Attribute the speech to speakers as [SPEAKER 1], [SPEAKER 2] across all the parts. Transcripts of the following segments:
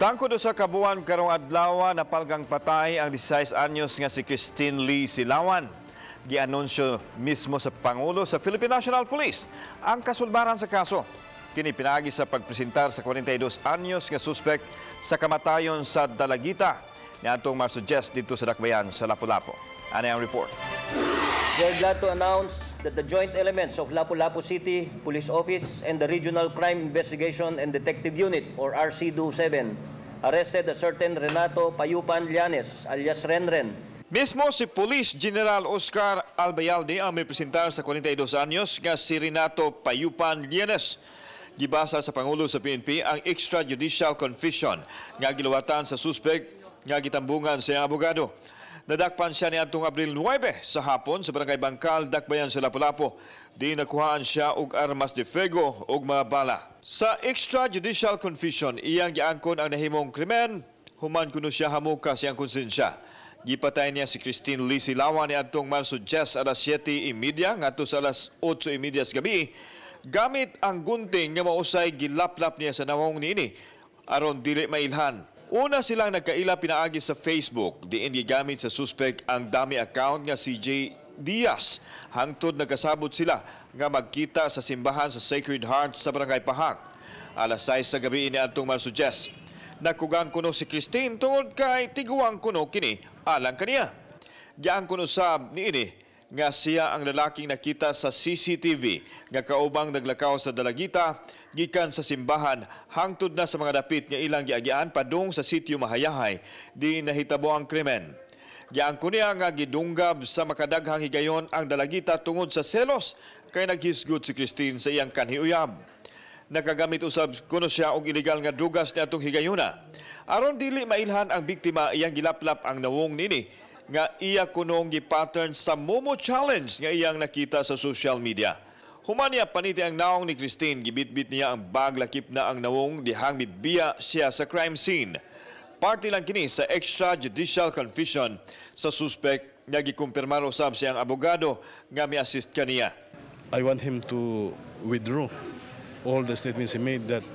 [SPEAKER 1] Tangkod 2 ka buwan karong adlaw, napalgang patay ang 16 anyos nga si Christine Lee Silawan. Gianunsyo mismo sa Pangulo sa Philippine National Police ang kasulbaran sa kaso. Kini pinaagi sa pagpresentar sa 42 anyos nga suspect sa kamatayon sa dalagita niadtong Marso 10 didto sa Dakbayan sa Lapu-Lapu. Ani ang report.
[SPEAKER 2] We are glad to announce that the joint elements of Lapu-Lapu City Police Office and the Regional Crime Investigation and Detective Unit, or RCDU 7, arrested a certain Renato Payupan Llanes, alias Renren.
[SPEAKER 1] Mismo si Police General Oscar Albayalde ang may presentar sa 42 anyos nga si Renato Payupan Llanes. Gibasa sa Pangulo sa PNP ang extrajudicial confession nga giluwatan sa suspect nga gitambungan sa iyang abogado. Nadakpan siya niadtong Abril 9 sa hapon sa Barangay Bangkal, Dakbayan sa Lapu-Lapu. Di nakuhaan siya og armas de fuego ug mga bala. Sa extrajudicial confession, iyang giangkon ang nahimong krimen, human kuno siya hamuka sa iyang konsensya. Gipatay niya si Christine Lee Silawan niadtong Marso 10 alas 7:30 ngadto sa alas 8:30 sa gabi gamit ang gunting nga mausay gilaplap niya sa nawong niini aron dili mailhan. Una silang nagkaila pinaagi sa Facebook, diin gigamit sa suspect ang dummy account nga si J. Diaz. Hangtod nagkasabot sila nga magkita sa simbahan sa Sacred Heart sa Barangay Pahak. Alas 6 sa gabi niadtong Marso 10. Nakugang kuno si Christine tungod kay tiguang kuno kini alang kaniya. Giangkon usab niini nga siya ang lalaking nakita sa CCTV nga kaubang naglakaw sa dalagita gikan sa simbahan hangtod na sa mga dapit nga ilang giagian padung sa sitio Mahayahay di nahitabo ang krimen. Giangkon niya nga gidunggab sa makadaghang higayon ang dalagita tungod sa selos kay naghisgot si Christine sa iyang kanhiuyab. Nakagamit usab kuno siya og illegal nga drugas niadtong higayuna. Aron dili mailhan ang biktima, iyang gilaplap ang nawong nini nga iya kunong gi-pattern sa Momo Challenge nga iyang nakita sa social media. Human niya paniti ang nawong ni Christine, gibitbit niya ang bag lakip na ang nawong dihang mibiya siya sa crime scene. Parte lang kini sa extrajudicial confession sa suspect nga gikumpirmar usab siyang abogado nga mi-assist kaniya.
[SPEAKER 3] I want him to withdraw all the statements he made that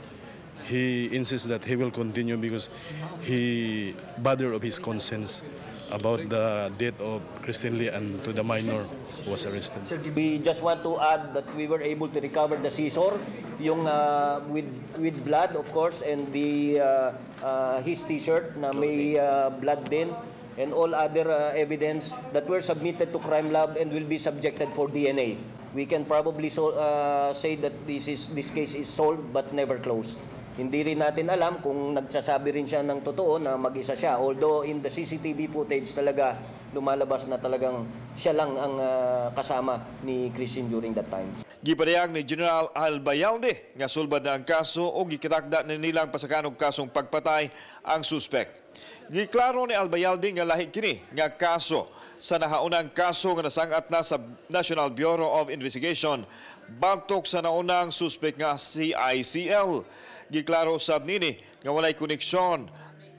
[SPEAKER 3] he insists that he will continue because he bother of his conscience about the death of Christine Lee and to the minor who was arrested.
[SPEAKER 2] We just want to add that we were able to recover the scissor, yung with blood, of course, and the his T-shirt na may blood din, and all other evidence that were submitted to crime lab and will be subjected for DNA. We can probably say that this case is solved but never closed. Hindi rin natin alam kung nagsasabi rin siya ng totoo na mag-isa siya. Although in the CCTV footage talaga lumalabas na talagang siya lang ang kasama ni Christine during that time.
[SPEAKER 1] Gipadayag ni General Albayalde nga sulbad na ang kaso o gikitakda na nilang pasakan og kasong pagpatay ang suspect. Giklaro ni Albayalde nga lahi kini nga kaso sa nahaunang kaso nga nasangat na sa National Bureau of Investigation batok sa naunang suspect nga si ICL. Giklaro sab nini nga walay koneksyon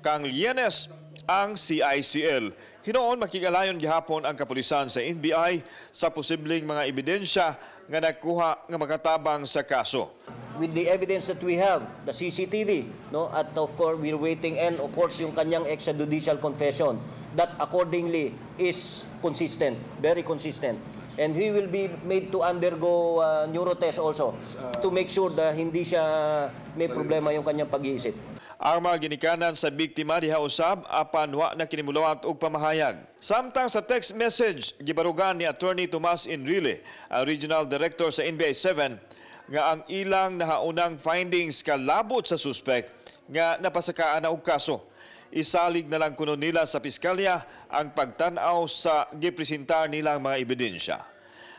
[SPEAKER 1] kang Lienes ang CICL. Hinuon makigalayon gihapon ang kapulisan sa NBI sa posibleng mga ebidensya nga nakuha nga makatabang sa kaso.
[SPEAKER 2] With the evidence that we have, the CCTV, no, at of course we're waiting and of course yung kanyang extrajudicial confession that accordingly is consistent, very consistent. And he will be made to undergo neurotest also to make sure that hindi siya may problema yung kanyang pag-iisip.
[SPEAKER 1] Ang mga ginikanan sa biktima diha usab apan wa na kini muluwat og pamahayag. Samtang sa text message gibarugan ni Attorney Tomas Enrile, ang Regional Director sa NBI 7, nga ang ilang nahaunang findings kalabot sa suspect nga napasakaan na og kaso. Isalig na lang kuno nila sa piskalya ang pagtan-aw sa gipresentar nilang mga ebidensya.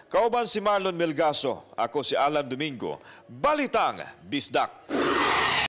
[SPEAKER 1] Kauban si Marlon Melgaso, ako si Alan Domingo, Balitang Bisdak.